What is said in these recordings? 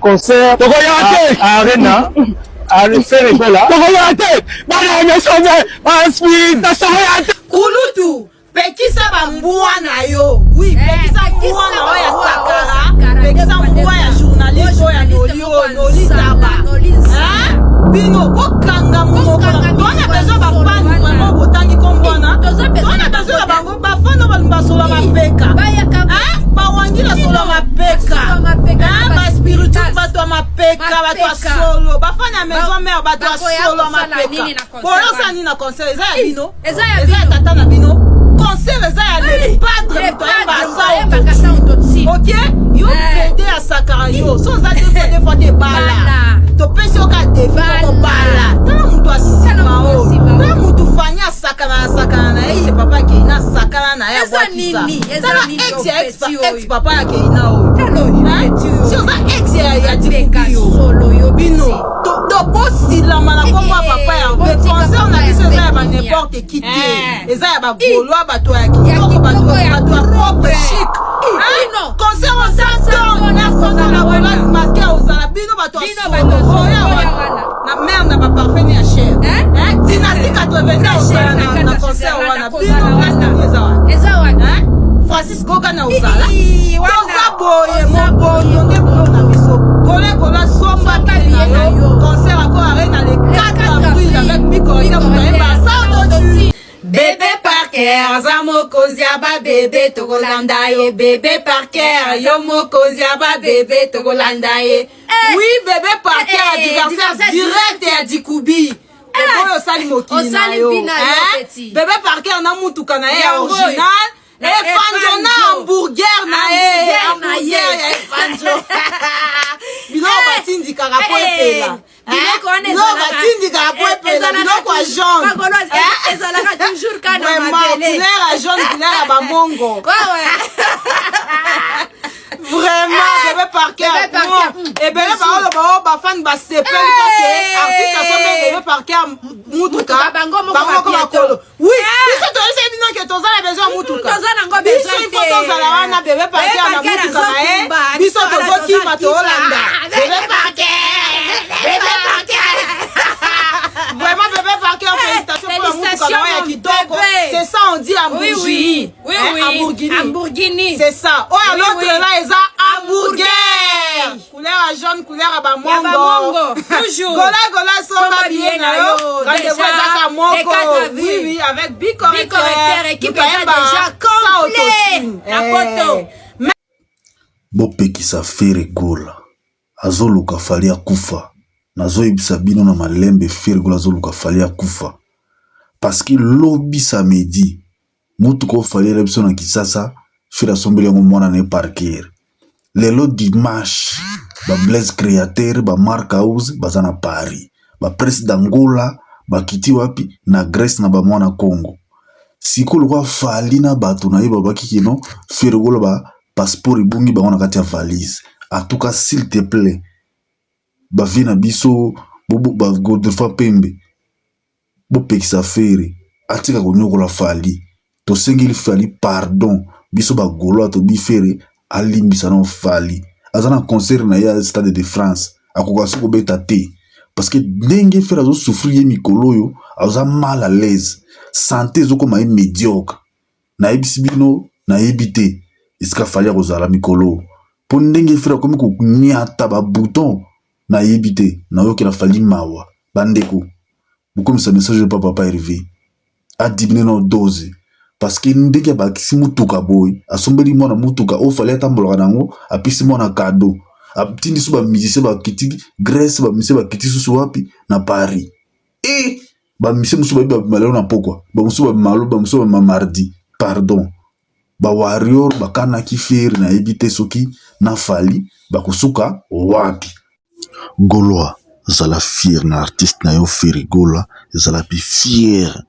Concert tokoya te arena Ferre Gola tokoya te bana nyonso baspita tokoya te. Kulutu, pekisa ba mbwa na yo. Oui, pekisa mbwa na yo ya Sakara, pekisa mbwa ya journaliste oyo ya Noli oyo Noli Taba. Hein? Bino bokanga monoko na tona besoin ba fan vraiment botangi kombo wana. Tona besoin na bango ba fan oyo balingi basola mapeka. Hein? Bawangila sola mapeka. Hein? Ba spirituel bato ya mapeka, bato ya solo, ba fan ya maison mère bato ya solo ya mapeka. Boyosala nini na concert eza ya bino? Eza ya Eza ya bino. tata na bino? Concert eza ya le padre moto ayemba sans autotune. Ok, yo Eh. pede ya Sakara yo so oza deux fois deux fois te bala Bala. topesi yo ka defi Bala. moko bala tala moto Tala asima moto oyo asima oyo. tala moto fani asakana asakana na ye papa akei na asakana na ye Eza abwakisa nini? Eza tala nini ex yo ya ex petit ex oyo? papa akei na oyo Tala oyo, Hein? petit oyo. Si oza ex ya Mapeka dikubi yo solo yo bino petit. to bosilama na kombo ya papa ya Botika concert na papa biso eza ya ba Hervé n'importe qui te Eh. eza ya bagaulois bato ya kitoko kitoko, bato ya bato ya propre propre. chic Bino. concert osaton na soza na gauloise masque ozala bino bato ya Bino bato ya solo solo, oya oya wana wana. na mare na baparfum ya cher Eh? Dynastie 82 ozala na concert wana bino place na bino eza wana Eza wana. Hein? Francis Goga na ozala Ii, wana. toza boye Oza mobondo nde boulot na biso golegola somba Somba billet billet na na yo yo. concert ako arena le 4 avril avec bikorita moto ayemba sans autotune. Bebe Parker aza mokonzi ya babebe tokolanda ye. Bebe Parker yo mokonzi ya babebe tokolanda ye. Oui, Bebe Parker Eh, adversaire adversaire direct ya Dikubi oyo osali mokili na Osali yo vie na yo, hein? petit. Bebe Parker na mutuka na ye ya Yango oyo. original Na Efanjo na Efanjo. hamburger na ye Hamburger na ye. hamburger ya Efanjo biloko Eh, batindikaka po eh, epela biloko wana biloko ezalaka- batindikaka po eh, epela ezalaka biloko ya toujours- jaune Bagolo, Eh? ezalaka toujours kaka na Vraiment, mabele. couleur ya jaune couleur ya bamongo Ouais, ouais. Vraiment, Bébé Parker. Bébé Parker, Ebele bisous. baoloba oyo bafani basepeli parce que artiste asombi Bébé Parker mutuka Mutuka, bango moko bango moko bapiéton. bakolo. Oui, biso toyebisi bino ke toza na besoin ya mutuka. Toza nango Biso besoin il faut te. tozala wana Bébé Parker Bébé na Parker mutuka na ye. azokumba, Biso biso wana tozokima tozokima. tolanda. Bébé Parker. Bébé Parker. Vraiment Bébé Parker, félicitations pour la mutuka na yo ya Félicitations, mon kitoko. bébé. C'est ça on dit Oui, Lamborghini. oui. Oui, Hein, oui. Lamborghini. Lamborghini. C'est ça. Oh, Oui, l'autre oui. là, eza hamburger. Couleur à jaune, couleur à bamongo. Ya bamongo, toujours. Gola gola somba Somba billet billet na na yo. yo. Rendez-vous Déjà, ezaka le moko. 4 avril. Oui, oui, avec Bicorrecteur. Bicorrecteur, équipe eza déjà complet. Na poto. Bopekisa Ferre Gola azoluka Fally akufa. Nazoyebisa bino na malembe, Ferre Gola azoluka Fally akufa parce que lobi samedi motuka oyo Fally ayela biso na Kisasa, Ferre asombeli yango mwana na ye Parker. Lelo dimanche ba Blaise Créateur ba Mark House baza na Paris, ba Prince d'Angola bakiti wapi na Grèce na ba mwana Congo. Sikoyo lokola Fally na bato na ye babaki kino Ferre Gola ba passeport ebungi bango na kati ya valise. En tout cas, s'il te plaît, bavie na biso ba Godefroid Pembe, bopekisa Ferre atika konyokola Fally. Tosengeli Fally pardon, biso bagaulois tobi Ferre alimbisa na Fally. Aza na concert na ye ya Stade de France, akoka soki kobeta te parce que ndenge Ferre azosouffrir ye mikolo oyo, aza mal à l'aise, santé ezokoma ye médiocre. Nayebisi bino, nayebi te esika Fally akozala mikolo mpo ndenge Ferre akomi koniata babouton, nayebi te. Nayokela Fally mawa. Bandeko, bokomisa message oyo pa papa Hervé adimine na dose parce que ndenge abakisi mutuka boye, asombeli mwana mutuka oyo Fally atambolaka nango, apesi mwana cadeau, atindi so bamusicien bakiti Grèce, bamusicien bakiti susu wapi na Paris e bamusicien mosusu bayebi babima lelo na pokwa, bamosusu babima lobi, bamosusu babima mardi. Pardon, bawarrior bakanaki Ferre, nayebi te soki na Fally bakosuka wapi. Gaulois, zala fier na artiste na yo Ferre Gola, ezala mpe fier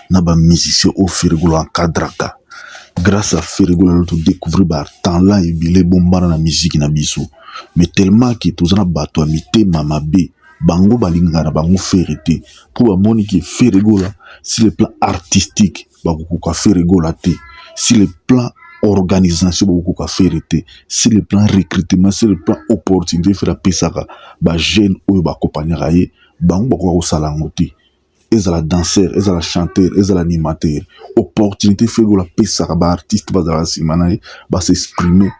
na bamusicien oyo Ferre Gola encadraka. Grâce à Ferre Gola lelo todécouvrir batalent ebele ebombana na musique na biso, mais tellement ke toza na bato ya mitema mabe, bango balingaka na bango Ferre te mpo bamoni ke Ferre Gola sur le plan artistique bakokoka Ferre Gola te, sur le plan organisation bakokoka Ferre te, sur le plan recrutement, sur le plan opportunité Ferre apesaka ba jeunes oyo baaccompagnaka ye, bango bakoka kosala yango te. Ezala danseur, ezala chanteur, ezala animateur, opportunité Ferre Gola apesaka ba artiste bazalaka nsima na ye bas'exprimer,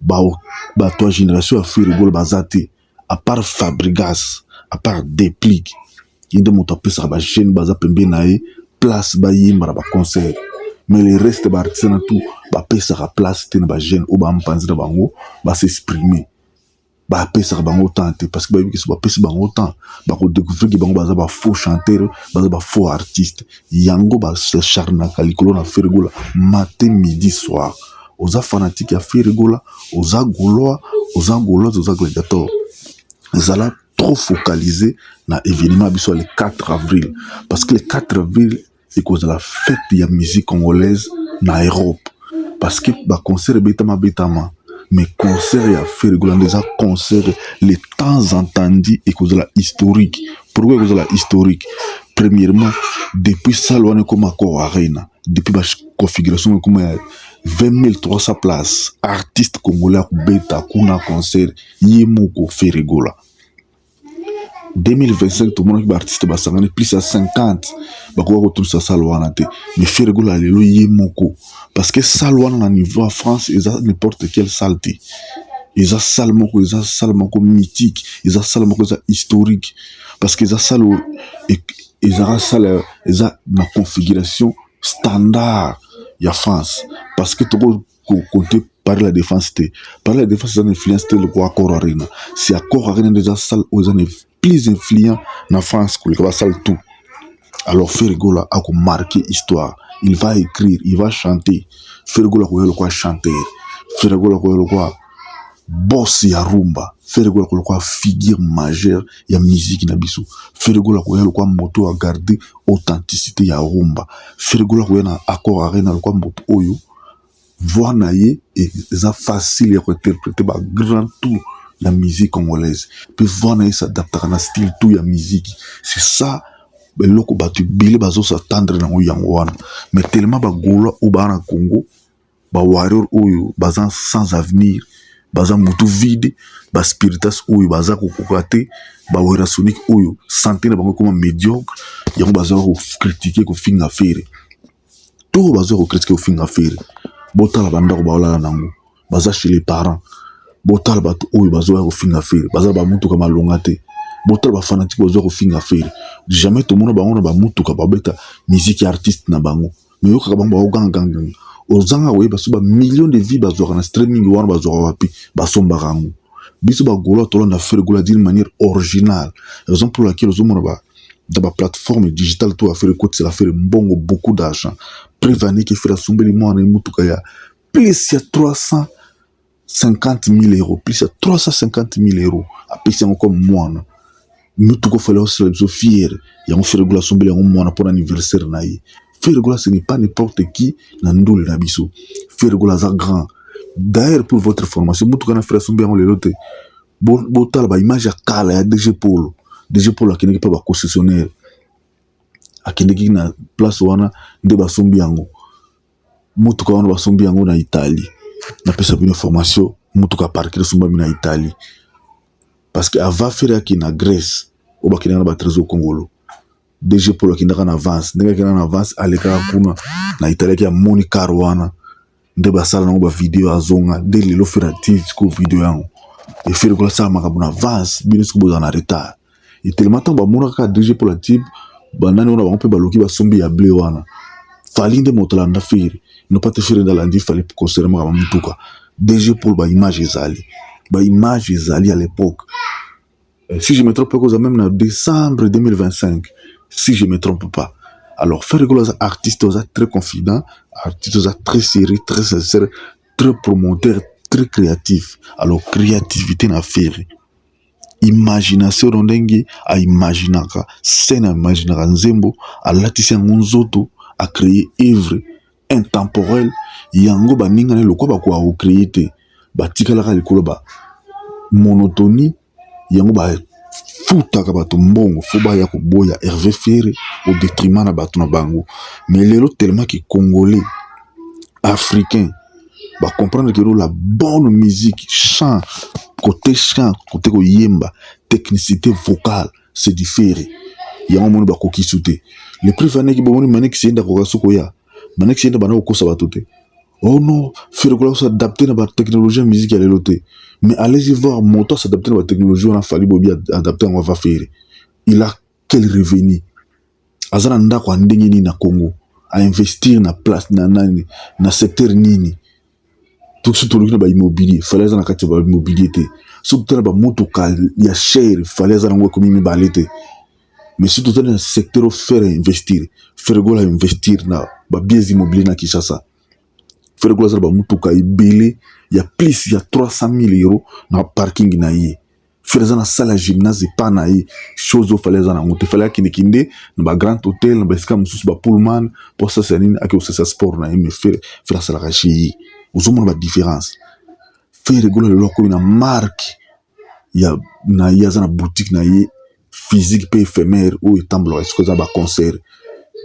bato ya génération ya Ferre Gola baza te, à part Fabregas, à part Deplick. Ye nde moto apesaka ba jeunes baza pembeni na ye place bayemba na ba concert, mais le reste ba artiste na tout bapesaka place te na ba jeunes oyo bampanzi na bango bas'exprimer. Bapesaka bango temps te, parce que bayebi so bapesi bango temps, bakodécouvrir ke bango baza ba faux chanteur, baza ba faux artiste. Yango bas'acharnaka likolo na Ferre Gola matin, midi, soir. Oza fanatique ya Ferre Gola, oza Gaulois, oza Gauloise, oza gladiator, ezala trop focalisé na événement ya biso ya le 4 avril, parce que le 4 avril ekozala fête ya musique congolaise na Europe, parce que ba concert ebetama betama, mais concert ya Ferre Gola nde eza concert le temps entendu, ekozala historique. Pourquoi ekozala historique? Premièrement, depuis salle wana ekoma Accor Arena, depuis ba configuration ekoma ya 20 300 places, artiste congolais akobeta kuna concert ye moko Ferre Gola. 2025 tomonaki ba artiste basangani plus ya 50, bakoka kotondisa salle wana te, mais Ferre Gola lelo ye moko, parce que salle wana na niveau ya France eza n'importe quelle salle te, eza salle moko, eza salle moko mythique, eza salle moko eza historique, parce que eza salle, ezaka salle eza na configuration standard ya France, parce que toko compter Paris La Défense te. Paris La Défense eza na influence te lokola Accor Arena. Si Accor Arena nde eza salle oyo eza na plus influent na France koleka ba salle tout. Alors Ferre Gola akomarquer histoire, il va écrire, il va chanter. Ferre Gola akoya lokola chanteur, Ferre Gola akoya lokola boss ya rumba, Ferre Gola akoya lokola figure majeure ya musique na biso, Ferre Gola akoya lokola moto agarder authenticité ya rumba, Ferre Gola akoya na Accor Arena lokola moto oyo voix na ye eza facile ya kointerpréter ba grand tout ya musique congolaise, mpe voix na ye s'adaptaka na style tout ya musique. C'est ça eloko bato ebele bazos'attendre nango yango wana. Mais tellement ba Gaulois oyo baa na Congo, ba warrior oyo baza sans avenir, baza motu vide, ba spiritas oyo baza kokoka te, ba Werrasonic oyo santé na bango ekoma médiocre, yango baza kocritiquer, kofinga Ferre. To baza kocritiquer, kofinga Ferre, botala bandako baolala nango, baza chez les parents. Botala bato oyo bazoya kofinga Ferre, baza bamutuka malonga te. Botala ba fanatique bazoya kofinga Ferre, jamais tomona bango na bamutuka babeta musique ya artiste na bango, mais yokaka bango baogangaganga. Ozanga koyeba so ba million de vues bazwaka na streaming wana, bazwaka wapi, basombaka yango. Biso ba Gaulois tolanda Ferre Gola d'une manière originale, raison pour laquelle ozomona ba dans ba plateforme digitale to affaire ekotisela Ferre mbongo, beaucoup d'argent. Preuve aneke Ferre asombeli mwana mutuka ya plus ya 350 000 euros, plus ya 350 000 euros, apesi yango comme mwana mutuka. Ofale osala biso fier, yango Ferre Gola asombeli yango mwana mpona anniversaire na ye. Ferre Gola, ce n'est pas n'importe qui na ndule na biso. Ferre Gola aza grand. D'ailleurs, pour votre formation, mutuka na Ferre asombi yango lelo te. Botala ba image ya kala ya DG Polo. DG Polo akendeki mpe ba concessionnaire, akendeki na place wana nde basombi yango. Motuka wana basombi yango na Italie. Napesa bino formation, motuka parker esombami na Italie, parce que avant Ferre akende na Grèce oyo bakendaka na ba Trésor Kongolo, DG Polo akendaka na avance. Ndenge akendaka na avance, alekaka kuna na Italie, aki amoni car wana nde basala nango ba vidéo, azonga nde lelo Ferre atie sikoyo vidéo yango. Ferre Gola asala makambo na avance, bino sikoyo bozala na retard. Etelema ntango bamonaka kaka DG Polo atie banani wana, bango mpe baloki basombi ya bleu wana. Fally nde moto alanda Ferre, nopa te Ferre nde alandi Fally concernant makambo mutuka. DG Polo, ba image ezali, ba image ezali à l'époque, si je me trompe pas, même na décembre 2025, si je me trompe pas. Alors Ferre Gola aza artiste aza très confident, artiste aza très sérieux, très sincère, très promoteur, très créatif. Alors créativité na Ferre, imagination na ndenge aimaginaka scène, aimaginaka nzembo, alatisi yango nzoto, acréer œuvre intemporelle. Yango baninga na lokwa bakoka kocréer te, batikalaka likolo ba monotonie. Yango bafutaka bato mbongo fo baya koboya Hervé Ferre au détriment na bato na bango. Mais lelo, tellement ke Congolais, Africain, Ba comprendre que la bonne musique, chant, côté chant, côté koyemba, technicité vocale, c'est du Ferre. Yango moni bakoki su te. Le prix faneki bomoni Manix yenda koka su koya. Manix yenda bana kokosa bato te. Oh non, Ferre Gola s'adapter na ba technologie ya musique ya lelo te. Mais allez-y voir moto s'adapter na ba technologie wana Fally Bobi adapter yango va Ferre. Il a quel revenu? Aza na ndako ya ndenge nini na Congo? A investir na place na nani, na secteur nini? Soki toloki na ba immobilier, Fally aza na kati ya ba immobilier te. Soki totala ba motuka ya cher, Fally aza nango ekomi mibale te. Mais soki totali na secteur oyo Ferre investir, Ferre Gola investir na ba biens immobilier na Kinshasa. Ferre Gola aza na ba motuka ebele ya plus ya 300 000 euros na parking na ye. Ferre aza na salle ya gymnase epa na ye, chose oyo Fally aza nango te. Fally akendeki nde na ba grand hôtel, na baesika mosusu, ba Pullman, mpo asasa nini, ake kosasa sport na ye. Mais Ferre asalaka chez ye. Ozomona ba différence. Ferre Gola lelo akomi na marque ya na ye, aza na boutique na ye physique mpe éphémère oyo etambolaka esika eza ba concert.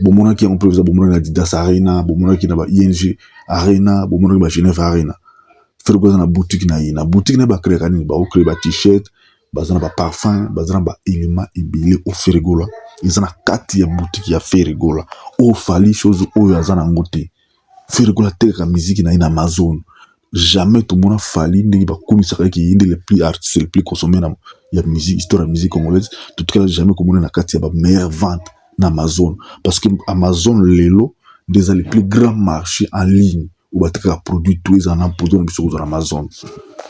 Bomonaki yango mpe eza, bomonaki na Adidas Arena, bomonaki na ba ING Arena, bomonaki ba Genève Arena. Ferre Gola aza na boutique na ye. Na boutique na ye bacréaka nini? Bakocréer ba t-shirt, baza na ba parfum, baza na ba élément ebele oyo Ferre Gola eza na kati ya boutique ya Ferre Gola, oyo Fally chose oyo aza nango te. Ferre Gola atekaka musique na ye na Amazon. Jamais tomona Fally ndenge bakumisaka eke ye nde le plus artiste le plus consommé na ya musique, histoire ya musique congolaise. Totikala jamais komona na kati ya ba meilleure vente na Amazon, parce que Amazon lelo nde eza le plus grand marché en ligne oyo batekaka produit tout. Eza na produit na biso kozwa na Amazon,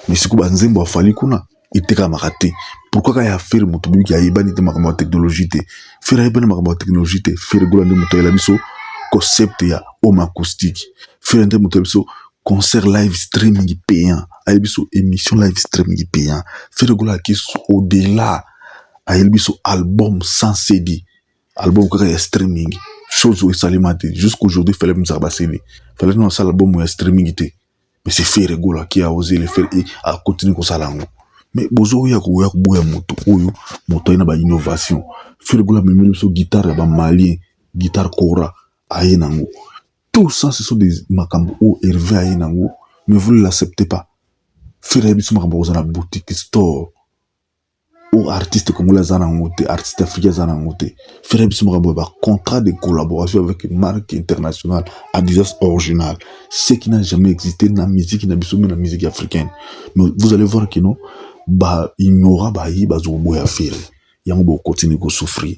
mais sikoyo banzembo ya Fally kuna etekamaka te. Pourquoi kaka ya Ferre? Moto boyiki ayebani te makambo ya technologie te. Ferre ayebani makambo ya technologie te. Ferre Gola nde moto ayela biso concept ya home acoustique. Ferre nde moto ayela biso concert live streaming payant, ayeli biso émission live streaming payant. Ferre Gola aki au-delà, ayeli biso album sans CD, album kaka ya streaming, chose oyo esalema te jusqu'aujourd'hui. Fallait misaka ba CD, fallait no asala album ya streaming te, mais c'est Ferre Gola qui a osé le faire et a continué kosala yango. Mais bozoya koya koboya moto oyo, moto aye na ba innovation. Ferre Gola amemeli biso guitare ya bamalien, guitare kora aye nango. Tout ça, ce sont des makambo oyo Hervé aye nango, mais vous ne l'acceptez pas. Ferre ayebi biso makambo kozala na boutique store oyo artiste congolais aza nango te, artiste africain aza nango te. Ferre ayebi biso makambo ya bacontrat de collaboration avec marque internationale Adidas Original, ce qui n'a jamais existé na musique na biso, mais na musique africaine. Mais vous allez voir que non, baignora baye bazokoboya Ferre yango, bokontinue kosouffrir.